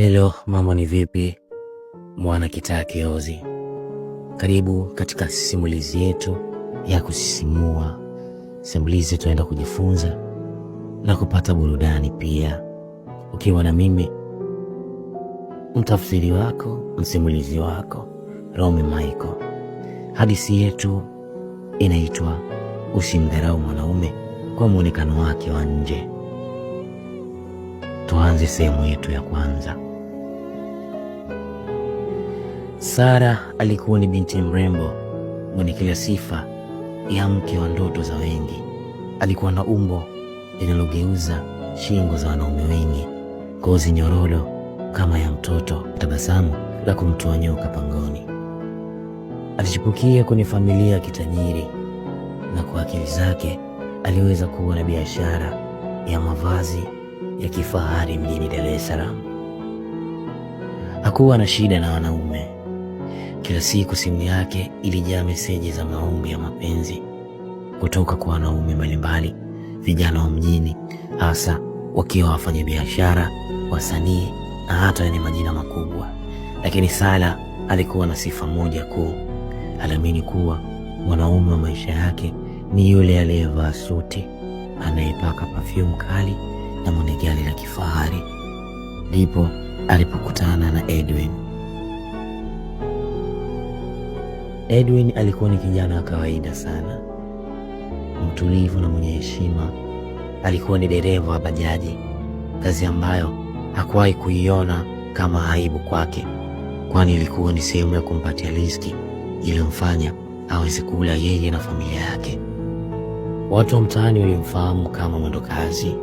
Hello, mambo ni vipi mwana kitaa Kiozi? Karibu katika simulizi yetu ya kusisimua. Simulizi tunaenda kujifunza na kupata burudani pia, ukiwa na mimi mtafsiri wako msimulizi wako Romy Michael. Hadithi yetu inaitwa Usimdharau Mwanaume kwa Mwonekano Wake wa Nje. Tuanze sehemu yetu ya kwanza. Sara alikuwa ni binti mrembo mwenye kila sifa ya mke wa ndoto za wengi. Alikuwa na umbo linalogeuza shingo za wanaume wengi, ngozi nyororo kama ya mtoto, tabasamu la kumtoa nyoka pangoni. Alichipukia kwenye familia ya kitajiri na kwa akili zake aliweza kuwa na biashara ya mavazi ya kifahari mjini Dar es Salaam. Hakuwa na shida na wanaume. Kila siku simu yake ilijaa meseji za maombi ya mapenzi kutoka kwa wanaume mbalimbali, vijana wa mjini, hasa wakiwa wafanyabiashara, wasanii na hata wenye majina makubwa. Lakini Sara alikuwa na sifa moja kuu: aliamini kuwa mwanaume wa maisha yake ni yule aliyevaa suti, anayepaka perfume kali na mwenye gari la kifahari. Ndipo alipokutana na Edwin. Edwin alikuwa ni kijana wa kawaida sana, mtulivu na mwenye heshima. Alikuwa ni dereva wa bajaji, kazi ambayo hakuwahi kuiona kama aibu kwake, kwani ilikuwa ni sehemu ya kumpatia riziki iliyomfanya aweze kula yeye na familia yake. Watu wa mtaani walimfahamu kama mwendokasi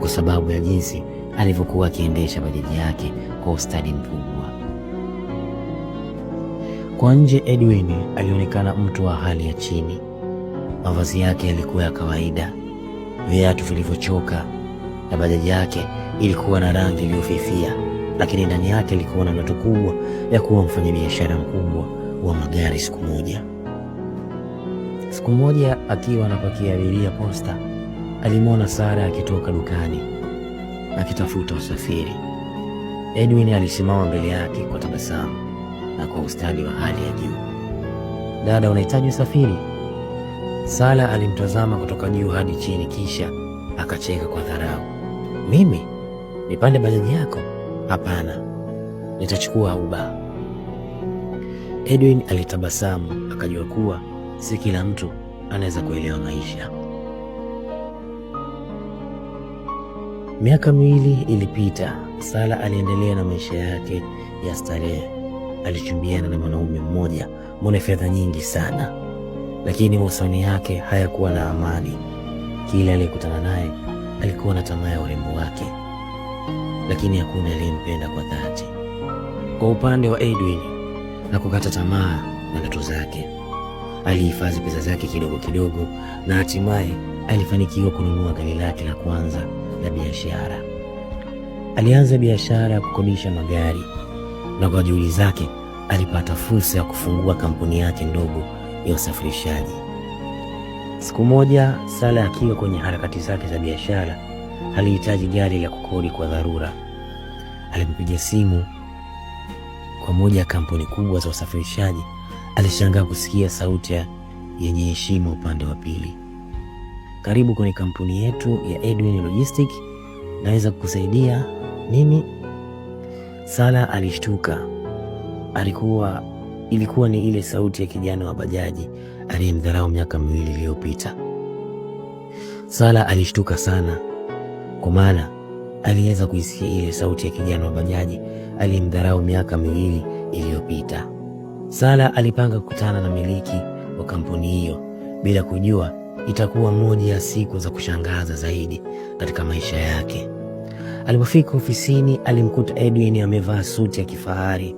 kwa sababu ya jinsi alivyokuwa akiendesha bajaji yake kwa ustadi mkubwa. Kwa nje, Edwin alionekana mtu wa hali ya chini. Mavazi yake yalikuwa ya kawaida, viatu vilivyochoka, na bajaji yake ilikuwa na rangi iliyofifia, lakini ndani yake ilikuwa na ndoto kubwa ya kuwa mfanyabiashara mkubwa wa magari siku moja. Siku moja akiwa anapakia abiria posta, alimwona Sara akitoka dukani akitafuta usafiri. Edwin alisimama mbele yake kwa tabasamu na kwa ustadi wa hali ya juu. Dada, unahitaji usafiri? Sara alimtazama kutoka juu hadi chini, kisha akacheka kwa dharau. Mimi nipande bajaji yako? Hapana, nitachukua Uber. Edwin alitabasamu, akajua kuwa si kila mtu anaweza kuelewa maisha. Miaka 2 ilipita. Sara aliendelea na maisha yake ya starehe. Alichumbiana na mwanaume mmoja mwenye fedha nyingi sana, lakini mahusiano yake hayakuwa na amani. Kila aliyekutana naye alikuwa na tamaa ya urembo wake, lakini hakuna aliyempenda kwa dhati. Kwa upande wa Edwin, hakukata tamaa na ndoto zake. Alihifadhi pesa zake kidogo kidogo na hatimaye alifanikiwa kununua gari lake la kwanza la biashara. Alianza biashara ya kukodisha magari na kwa juhudi zake alipata fursa ya kufungua kampuni yake ndogo ya usafirishaji. Siku moja, Sara akiwa kwenye harakati zake za biashara, alihitaji gari la kukodi kwa dharura. Alipopiga simu kwa moja ya kampuni kubwa za usafirishaji, alishangaa kusikia sauti yenye heshima upande wa pili. Karibu kwenye kampuni yetu ya Edwin Logistic, naweza kukusaidia nini? Sara alishtuka. Ilikuwa ni ile sauti ya kijana wa bajaji aliyemdharau miaka 2 iliyopita. Sara alishtuka sana, kwa maana aliweza kuisikia ile sauti ya kijana wa bajaji aliyemdharau miaka 2 iliyopita. Sara alipanga kukutana na miliki wa kampuni hiyo bila kujua itakuwa moja ya siku za kushangaza zaidi katika maisha yake. Alipofika ofisini, alimkuta Edwin amevaa suti ya kifahari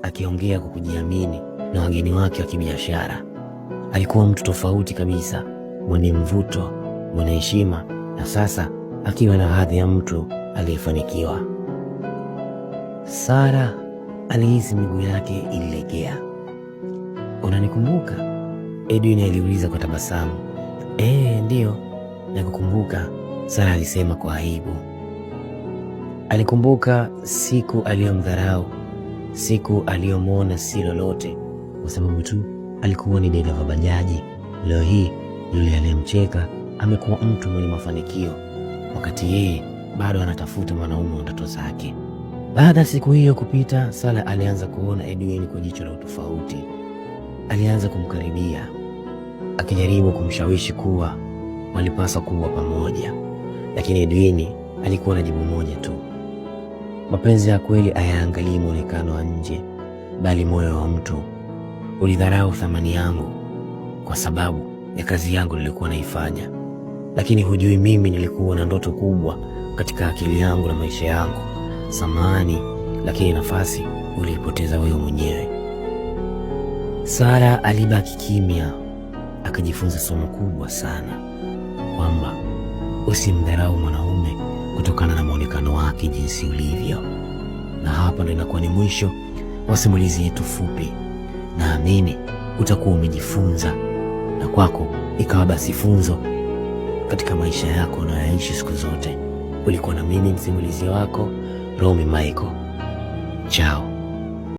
akiongea kwa kujiamini na wageni wake wa kibiashara. Alikuwa mtu tofauti kabisa, mwenye mvuto, mwenye heshima na sasa akiwa na hadhi ya mtu aliyefanikiwa. Sara alihisi miguu yake ililegea. Unanikumbuka? Edwin aliuliza kwa tabasamu. Ndiyo, nakukumbuka, Sara alisema kwa aibu. Alikumbuka siku aliyomdharau, siku aliyomwona si lolote, kwa sababu tu alikuwa ni dereva bajaji. Leo hii yule aliyemcheka amekuwa mtu mwenye mafanikio, wakati yeye bado anatafuta mwanaume wa ndoto zake. Baada ya siku hiyo kupita, Sala alianza kuona Edwin kwa jicho la utofauti. Alianza kumkaribia akijaribu kumshawishi kuwa walipaswa kuwa pamoja, lakini Edwin alikuwa na jibu moja tu: mapenzi ya kweli hayaangalii mwonekano wa nje, bali moyo wa mtu. Ulidharau thamani yangu kwa sababu ya kazi yangu nilikuwa naifanya, lakini hujui mimi nilikuwa na ndoto kubwa katika akili yangu na maisha yangu. Samahani, lakini nafasi uliipoteza wewe mwenyewe. Sara alibaki kimya, akajifunza somo kubwa sana kwamba usimdharau mwanaume kutokana na mwonekano wake jinsi ulivyo. Na hapa ndo inakuwa ni mwisho wa simulizi yetu fupi. Naamini utakuwa umejifunza na kwako ikawa basi funzo katika maisha yako unayoyaishi siku zote. Ulikuwa na mimi msimulizi wako Romy Michael. Chao.